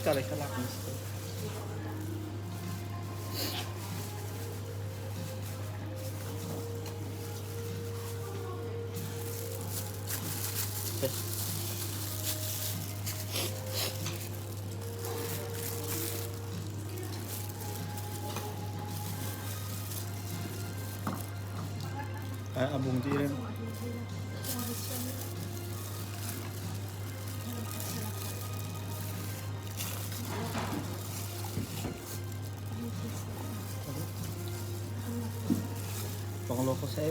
Khika lei kha lak mi si. A bung dih rem. Panglo ko sa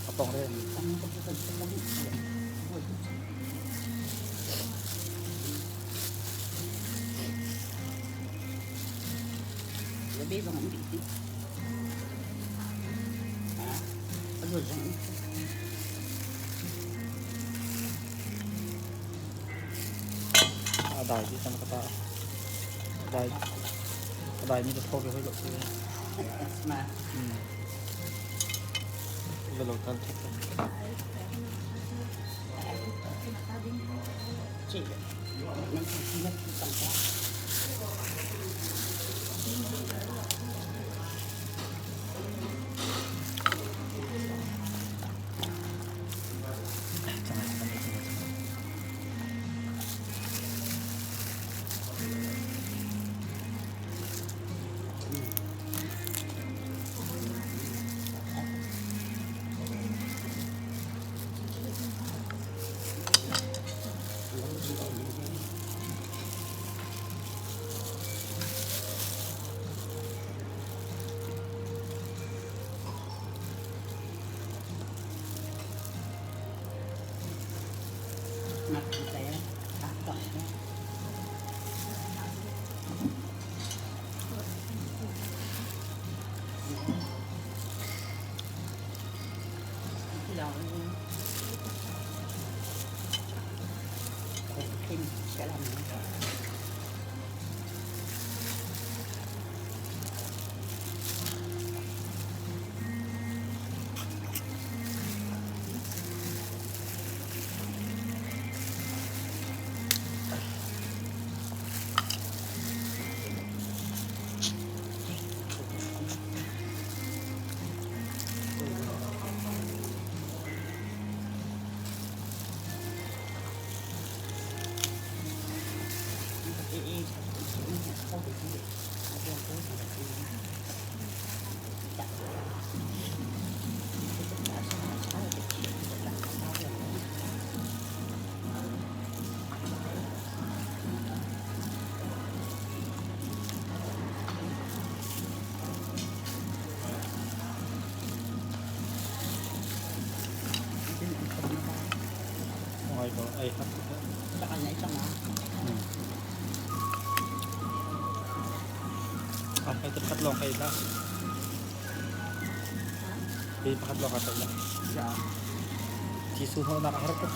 apong rin. Gabi bang ang biti? Ha? Ano lang? A dai dih cang ka ta. A dai. A dai mi ka thaw ve hoi lo si. Ma. Velo tan thak. Ci. Nan nan tang Ngai ko ai hak. Ah, ito pakhat long kay la. Hey, pakhat long kay la. Tisu ho na kahar ko.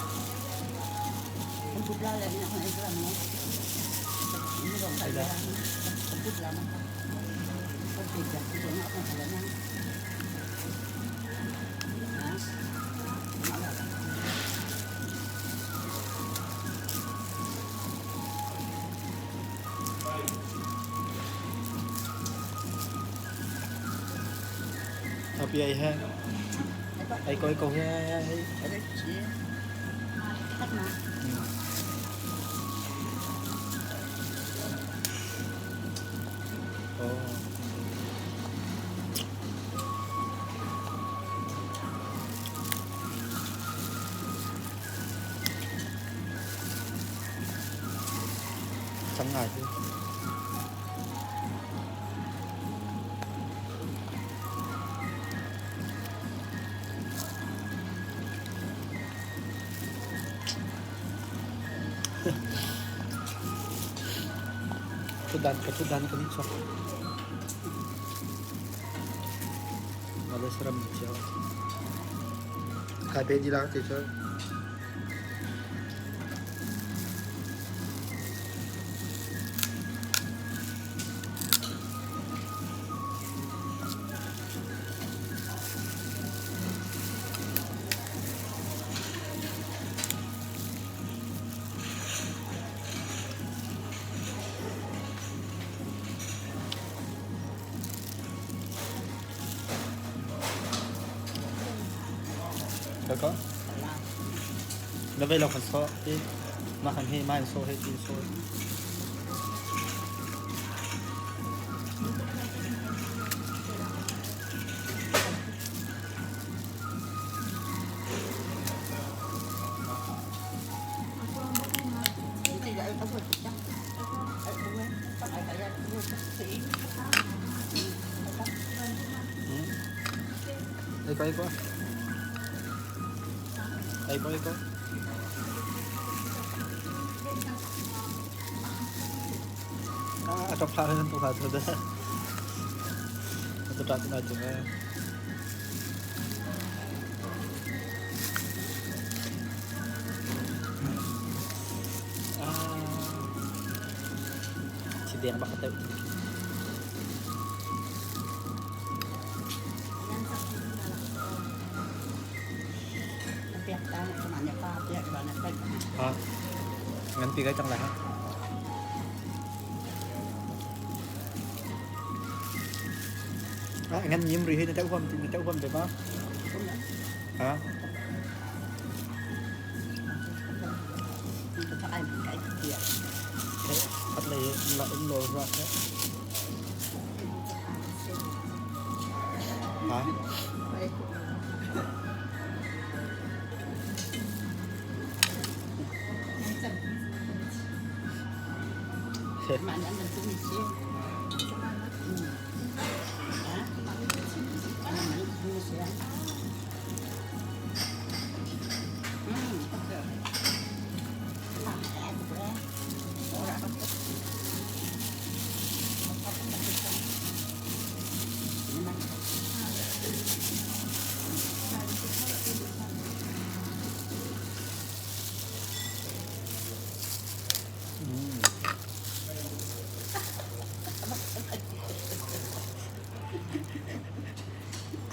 Api ai ha. Ai ko ai ko he ai. Oh. Chẳng ngại chứ. Sudan ka sudan ka dito. Malas ram siya. Kape di lang teacher. Ka Na vei lo kan sawh ti. Mah kan hi mah in sawh he ti sawh. Ei ko, ei ko. Ei ko, ei ko. Ah, ka pha nan tu ha tu da. Tu ta tu na tu na. Ah. Si deng bak ka Ngan pi kai cang lai ha. Ah, ngan nyim ri hi na teu huam na teu huam ve ma? Ha? Khat lei la in lo ra he. Ha?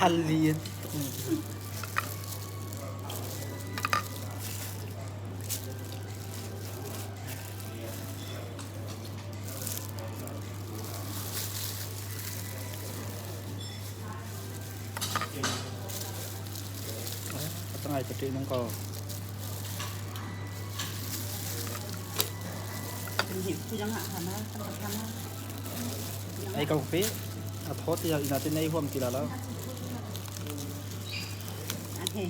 Alien. A ngai ka nung ko. Ai ko pe a tho ti ina te nei huam ti la la. Ei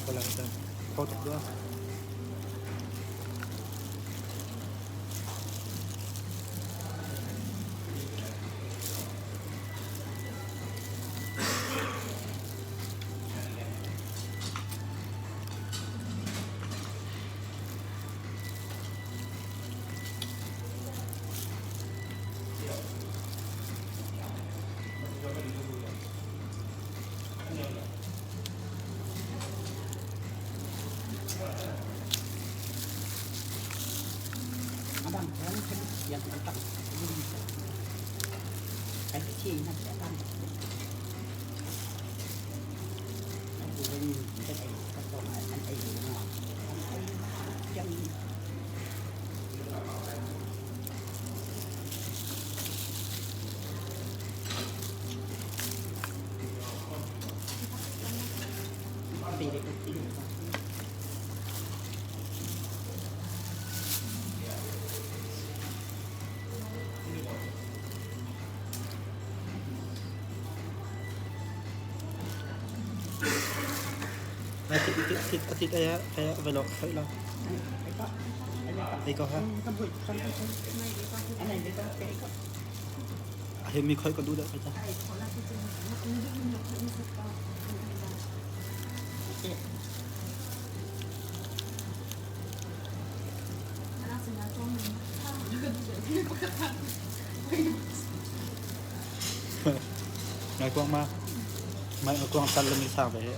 ko lang ta. Tho tuk dua. Atit ay kaya velok khoi la. Ei ko ha. He mi khoi ko du da ka ta. Ngai kuang ma. Mai kuang sal le mi sang ve he.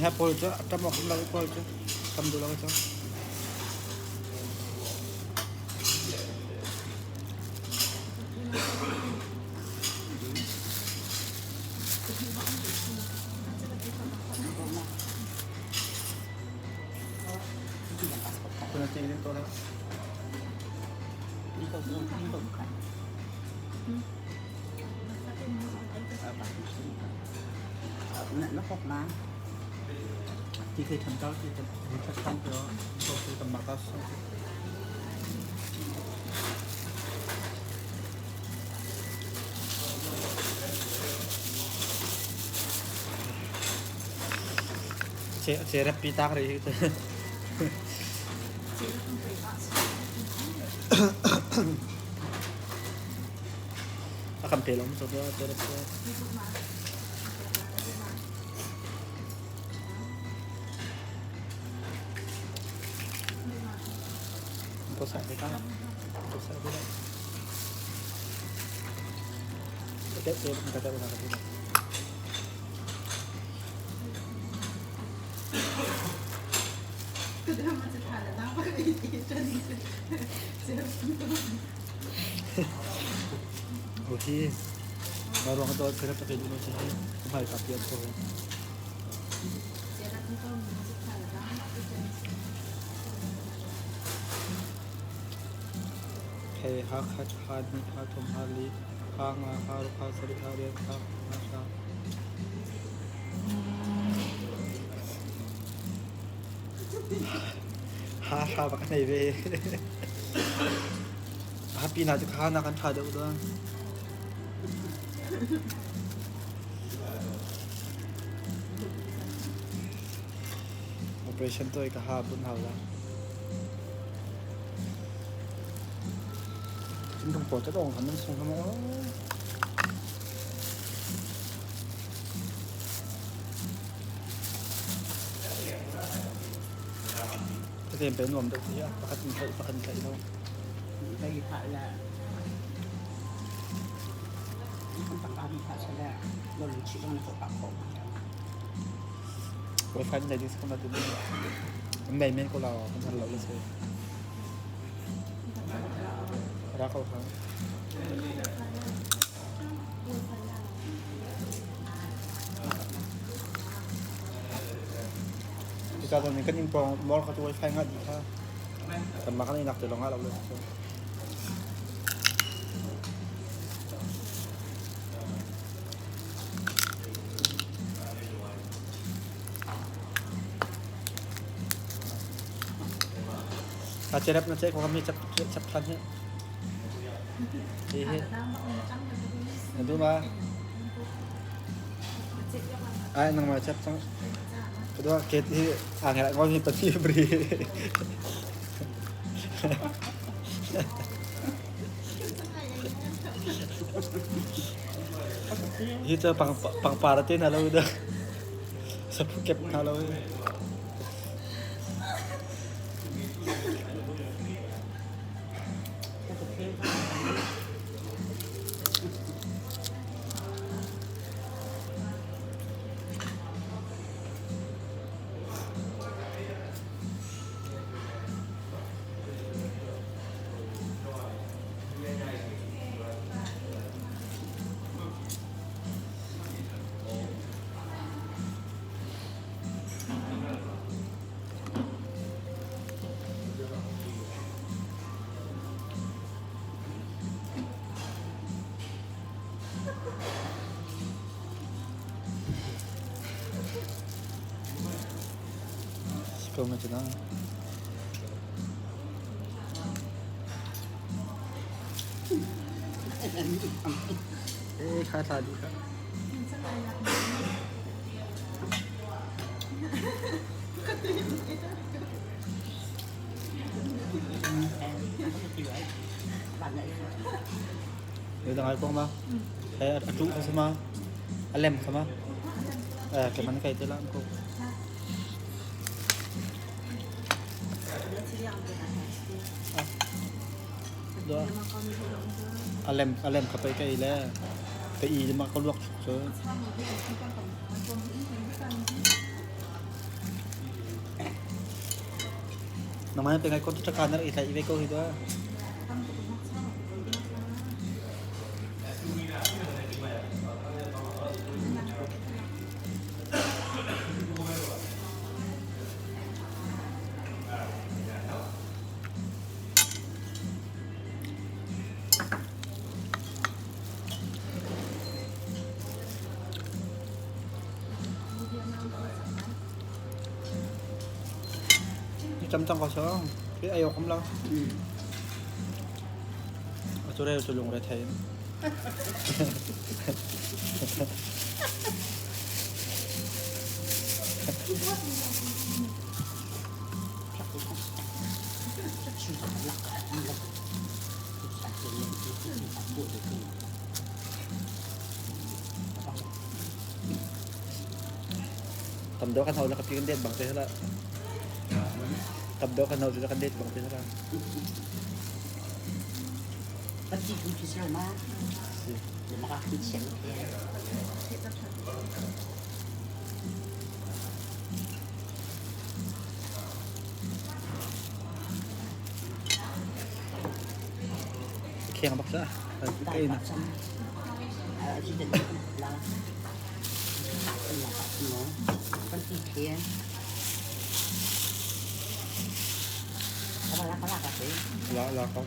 He pawl cu a ṭam awk um lo i pawl cu tam duh lo cu. Cerep pi tak rih. A kan pe lo mu cerep cu. Tosai te ka. Tosai te. Te te ka te ka te. Hi ruang to cerep te du si hi hmai ka pian ko. Hei ha khat ha hnih ha thum ha li ha nga ha ruk ha sarih ha riat ha ha hra. Ha hra bak a nei ve. Happy na cu kha na kan ṭha deuh dawn. Operation tuah i ka ha bunh hau la. Cun pawl cu dong khan nan sung hama. Ka pe nuam deuh ti pakhat in tlaih pakhat in tlaih lo. Wifi nei ding si ko na ti Nei men ko la kan har lo le si. Ra ko kha. Cucaah cun kan inn pawng mall kha cu wifi ngah dih kha. Kanmah kan i nak te lawng ah lo le si. A cerep na ceh ko mi chap chap than hi. Hi hi. Na duh ma? Ai nang ma chap chang. Kedua ket hi ang helak ngol hi pati beri. Hi cu pangpar te hna lo dah. Saphu kep hna lo. Ko ma cu na. Eh, kha thla dih kha. Dang ai kong ma. Eh, a tu kha sama. A lem kha ma. Eh, ke man kai te la ko. A lem a lem kha pei ka ei le ka i ma ka luak chuk cu. Nangmah pe ngai ko tu ka na i hlai ve ko hi do. Cam cang ko so. Khi ayo khom lo. Cu re cu lung re thei. Tam deuh kan hau la ka pi kan det bang te hala. Tam deuh kan hau cu kan det bang te hala. Kheng bak sa. Kai na. La la ko.